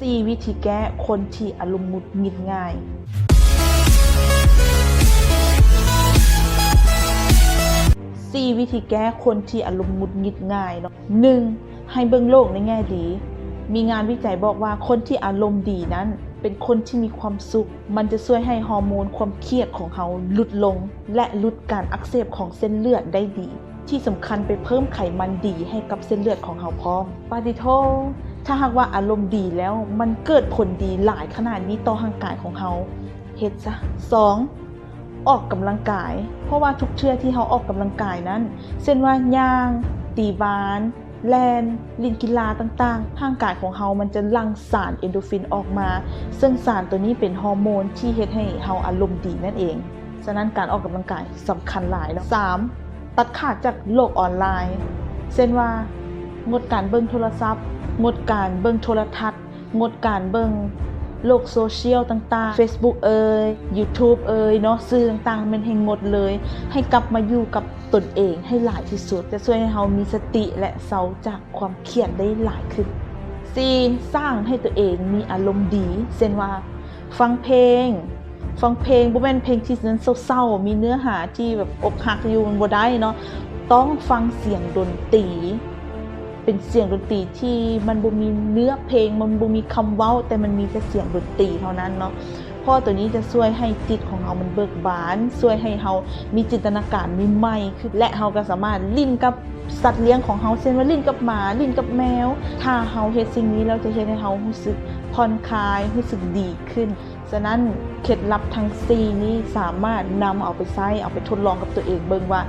ສີ່ວິທີແກ້ຄົນທີ່ອາລົມຫງຸດຫງິດງ່າຍ. ສີ່ວິທີແກ້ຄົນທີ່ອາລົມຫງຸດຫງິດງ່າຍເນາະ. ໜຶ່ງ ໃຫ້ເບິ່ງໂລກໃນແງ່ດີ. ມີງານວິໄຈບອກວ່າຄົນທີ່ອາລົມດີນັ້ນເປັນຄົນທີ່ມີຄວາມສຸກ. ມັນຈະຊ່ວຍໃຫ້ຮໍໂມນຄວາມຄຽດຂອງເຮົາຫຼຸດລົງ ແລະ ຫຼຸດການອັກເສບຂອງເສັ້ນເລືອດໄດ້ດີ. ທີ່ສຳຄັນໄປເພີ່ມໄຂມັນດີໃຫ້ກັບເສັ້ນເລືອດຂອງເຮົາພ້ອມ. ປາຕິໂທ! ຖ້າຫາກວ່າອາລົມດີແລ້ວ ມັນເກີດຜົນດີຫຼາຍຂະໜາດນີ້ຕໍ່ຮ່າງກາຍຂອງເຮົາ. ເຮັດຊະ. ສອງ ອອກກຳລັງກາຍ. ເພາະວ່າທຸກເທື່ອທີ່ເຮົາອອກກຳລັງກາຍນັ້ນ, ເຊັ່ນວ່າຍ່າງ, ຕີບານ, ແລ່ນ, ຫຼິ້ນກິລາຕ່າງໆ, ຮ່າງກາຍຂອງເຮົາມັນຈະຫຼັ່ງສານເອນໂດຟິນອອກມາ, ເຊິ່ງສານໂຕນີ້ເປັນຮໍໂມນທີ່ເຮັດໃຫ້ເຮົາອາລົມດີນັ້ນເອງ. ສະນັ້ນການອອກກຳລັງກາຍສຳຄັນຫຼາຍເນາະ. ສາມ ຕັດຂາດຈາກໂລກອອນລາຍ ເຊັ່ນວ່າ ງົດການເບິ່ງໂທລະສັບ, ງົດການເບິ່ງໂທລະທັດ, ງົດການເບິ່ງໂລກໂຊຊຽວຕ່າງໆ, ເຟສບຸກເອີຍ, ຢູທູບເອີຍເນາະ, ສື່ຕ່າງໆ ແມ່ນໃຫ້ງົດເລີຍ, ໃຫ້ກັບມາຢູ່ກັບຕົນເອງໃຫ້ຫຼາຍທີ່ສຸດ, ຈະຊ່ວຍໃຫ້ເຮົາມີສະຕິ ແລະ ເຊົາຈາກຄວາມຄຽດໄດ້ຫຼາຍຂຶ້ນ. ສີ່ ສ້າງໃຫ້ຕົວເອງມີອາລົມດີ ເຊັ່ນວ່າ ຟັງເພງ, ຟັງເພງ ບໍ່ແມ່ນເພງທີ່ເສົ້າໆ ມີເນື້ອຫາທີ່ແບບອົກຫັກຢູ່ ມັນບໍ່ໄດ້ເນາະ, ຕ້ອງຟັງສຽງດົນຕີ ເປັນສຽງດົນຕີທີ່ມັນບໍ່ມີເນື້ອເພງ, ມັນບໍ່ມີຄຳເວົ້າ, ແຕ່ມັນມີແຕ່ສຽງດົນຕີເທົ່ານັ້ນເນາະ, ເພາະວ່າໂຕນີ້ຈະຊ່ວຍໃຫ້ຈິດຂອງເຮົາມັນເບີກບານ, ຊ່ວຍໃຫ້ເຮົາມີຈິນຕະນາການໃໝ່ໆຂຶ້ນ ແລະ ເຮົາກໍສາມາດຫຼິ້ນກັບສັດລ້ຽງຂອງເຮົາ, ເຊັ່ນວ່າຫຼິ້ນກັບໝາ, ຫຼິ້ນກັບແມວ. ຖ້າເຮົາເຮັດສິ່ງນີ້ແລ້ວ ຈະເຮັດໃຫ້ເຮົາຮູ້ສຶກຜ່ອນຄາຍ, ຮູ້ສຶກດີຂຶ້ນ. ສະນັ້ນ ເຄັດລັບທັງສີ່ນີ້ສາມາດນຳເອົາໄປໃຊ້, ເອົາໄປທົດລອງກັບຕົວເອງເບິ່ງວ່າ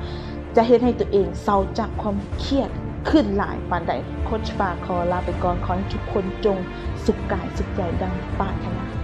ຈະເຮັດໃຫ້ຕົວເອງເຊົາຈາກຄວາມຄຽດຂຶ້ນຫຼາຍປານໃດ. ໂຄດປາຂໍລາໄປກ່ອນ, ຂໍໃຫ້ທຸກຄົນຈົ່ງສຸກກາຍສຸກໃຈດັ່ງປາດຖະໜາ.